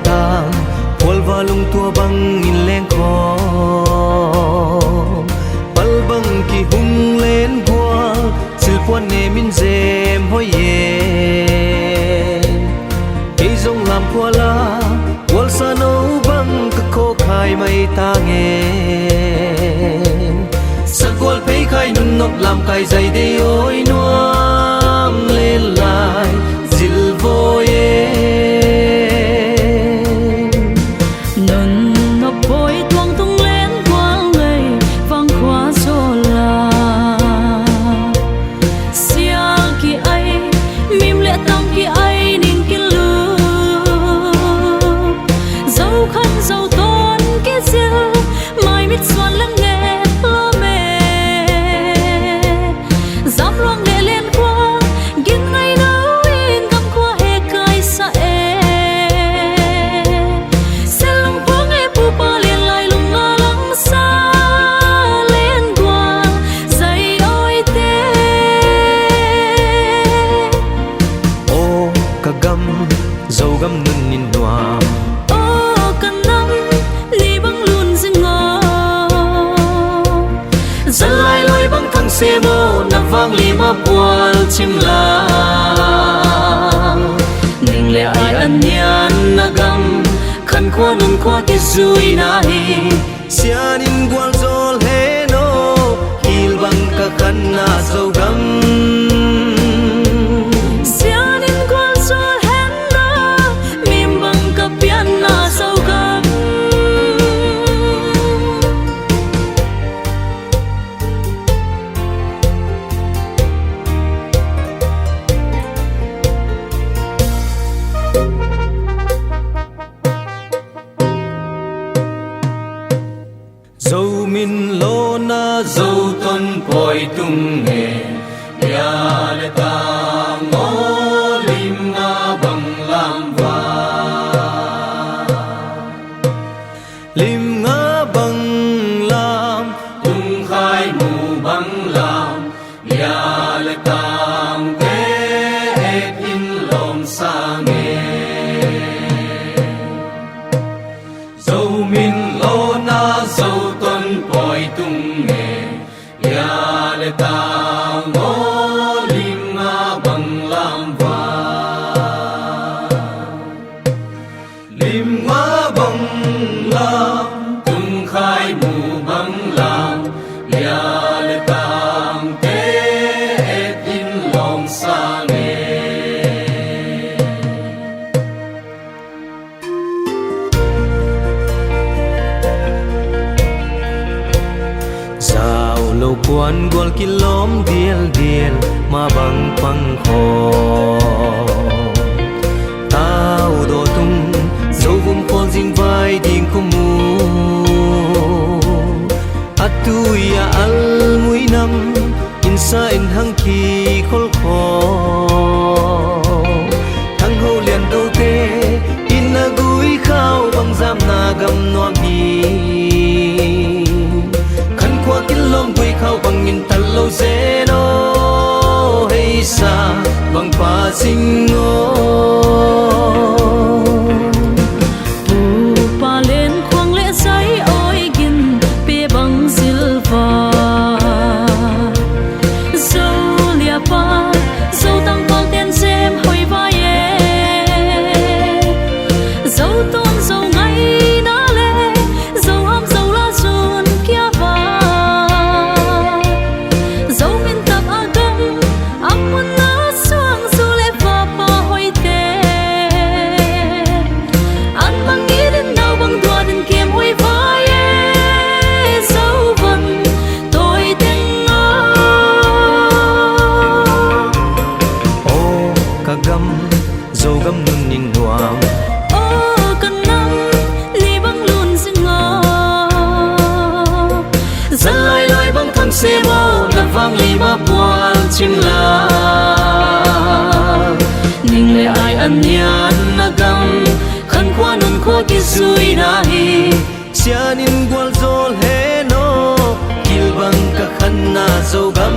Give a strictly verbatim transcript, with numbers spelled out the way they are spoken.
Tang phualva lungtua bangin lengkhawm, pal bang kihung lengual, silpuan nemin zem hoih e. Kei zong lam phuala, gualsa no bang ka khawkhai mai ta nge. Sagual pheikhai nunnop lamkai zaidei awi nuam len lai zilvawi e. Nunnop pawi tuangtung lengual ngei vangkhua zawla, sial ki-ai, mim le tang ki-ai, ning kilup, zo khan zo tawn kizil, maimit suan le nget lawm e. Zamluang le lenkhua gin ngai no in gamkhua hekkaisa e. Selung phuang e pupa len lai lunga langsa lengual zai awite. Aw ka gam, Zogam nun in nuam. Aw ka nam, ni bang lun zing aw. Zalai lawi bang thang sem aw, na vang lima pual cim la. Ning le ai an nian na gam, khan khua nun khua kizui na hi. Sian in gualzawl hen aw, kil bang ka khanna Zogam. Sian in gualzawl hen aw, mim bang ka pianna Zogam. Zo min lawna Zo ton pawi tung nge, lia le tang aw lim nga bang lam va. Lim nga bang lam, tung khai mu bang lam, lia le tangte et in lawm sa nge. Zo min lawna Zo ton pawi tung nge, lia le tang aw lim nga bang lam va. Lim nga bang lam, tung khai mu bang lam, lia le tangte et in lawm sa nge. Zau lo kuan gual kilawm dialdial, ma bang pang khaw. Tau daw tung, Zo vum khawl zing vai ding khumu. A tui a al mui nam, inn sa inn hang khi kholkhaw. Thang ho lian dote, inn a gui khau bang zamna gam nuam hi. Khan khua kilawm gui khau bangin tal lo zen aw, hei sa bang pa sing aw. Pupa len khuang le zai awi gin pe bang zil va. Zo liapa, Zo tangpal ten sem hoih vai e. Zo tun Zo ngaina le, Zo ham Zo la zun kia va. Zo min tap a gam, a mun a suang zu le vapa hoihte. An bang it in nau bang duan in kem hoih vai e, Zo van tawi teng aw. Aw ka gam, Zogam nun in nuam. Aw ka nam, ni bang lun zing aw. Zalai lawi bang tham sem aw, na vang lima puan cim la. Ning le ai an nian na gam, khan khua nun khua kizui na hi. Sian in gualzawl hen aw, kilbang ka khanna Zogam.